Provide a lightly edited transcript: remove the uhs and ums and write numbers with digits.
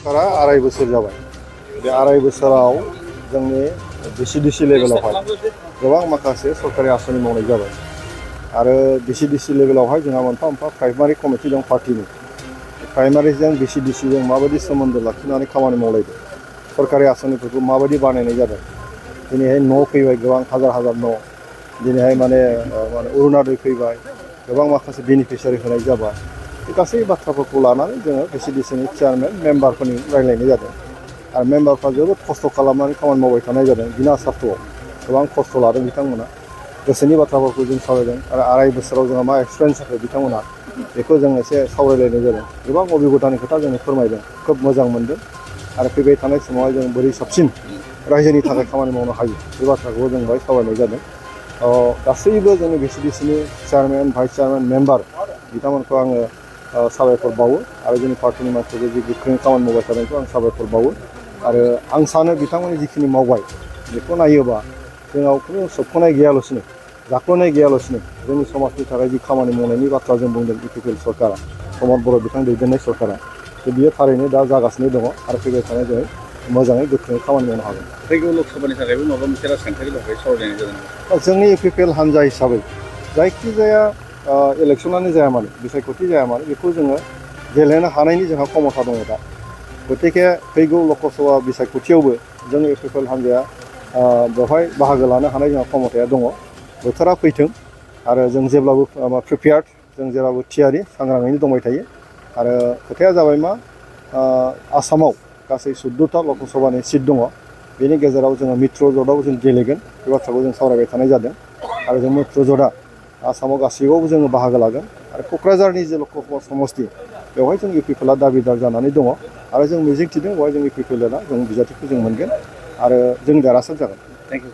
सरकारा 2.5 बोसोर जाबाय बे 2.5 बोसोराव जोंनि डिसि लेभेलावहाय गोबां माखासे सरकारि आसनि मावनाय जाबाय आरो डिसि लेभेलावहाय जोंहा मोनफा मोनफा प्राइमारि कमिटि दं पार्टिनि प्राइमारिजों डिसिजों माबायदि सोमोन्दो लाखिनानै खामानि मावलायदों सरकारि आसनिफोरखौ माबायदि बानायनाय जादों दिनैहाय न' फैबाय गोबां हाजार न' दिनैहाय माने अरुणोदय फैबाय गोबां माखासे बेनिफिसियारि होनाय जाबाय बे गासै बाथ्राफोरखौ लानानै जोङो डिसिनि चेयारमेन मेम्बारफोरनि रायज्लायनाय जादों आरो मेम्बारफ्रा जोबोद खस्थ' खालामनानै खामानि मावबाय थानाय जादों बिना सार्थ'आव गोबां खस्थ' लादों बिथांमोना गोसोनि बाथ्राफोरखौ जों सावरायदों आरो 2.5 बोसोराव जोंहा मा एक्सपिरियेन्स जाखो बिथांमोना बेखौ जों एसे सावरायलायनाय जादों गोबां अबिगथानि खोथा जोंनो फोरमायदों खोब मोजां मोनदों आरो फैबाय थानाय समावहाय जों बोरै साबसिन रायजोनि थाखाय खामानि मावनो हायो बे बाथ्राखौ जों बाहाय सावरायनाय जादों गासैबो जोंनि डिसिनि चेयारमेन भाइस चेयारमेन मेम्बार बिथांमोनखौ आङो साबायखर बावो आरो जोंनि पार्टिनि मानसिफोरखौ जि गोख्रों खामानि मावबाय थानायखौ आं साबायखर बावो आरो आं सानो बिथांमोननि जिखिनि मावबाय बेखौ नायोबा जोंनाव खुनु सोबख'नाय गैयालासिनो जाख्ल'नाय गैयालासिनो जोंनि समाजनि थाखाय जि खामानि मावनायनि बाथ्रा जों बुंदों इउपिपिएल सरकारा प्रमद बर' बिथां दैदेननाय सरकारा बियो थारैनो दा जागासिनो दङ आरो फैबाय थानाय जों मोजाङै गोख्रोङै खामानि मावनो हागोन फैगौ लोकसभानि थाखायबो माबा मोनसे राजखान्थियारि बागै सावरायनाय जादों जोंनि इउपिपिएल हान्जा हिसाबै जायखिजाया इलेक्सनानो जाया मानो बिसायख'थि जाया मानो बेखौ जोङो गेलेनो हानायनि जोंहा क्षमता दङ दा गतिके फैगौ लकसभा बिसायख'थियावबो जों इउपिपिएल हान्जाया बेवहाय बाहागो लानो हानाय जोंहा क्षमताया दङ बोथोरा फैथों आरो जों जेब्लाबो प्रिपेयार्ड जों जेब्लाबो थियारि सांग्राङैनो दंबाय थायो आरो खोथाया जाबाय मा आसामाव गासै 14टा लकसभानि सिट दङ बेनि गेजेराव जोङो मित्र जटआव जों गेलेगोन बे बाथ्राखौ जों सावरायबाय थानाय जादों आरो जों मित्र जटआ आसामाव गासैयावबो जोङो बाहागो लागोन आरो क'क्राझारनि जे लकसभा समस्ति बेवहाय जों इउपिपिएलआ दाबिदार जानानै दङ आरो जों मिजिंथिदों बेवहाय जों इउपिपिएलआ जों बिजाथिखौ जों मोनगोन आरो जों देरहासार जागोन। Thank you.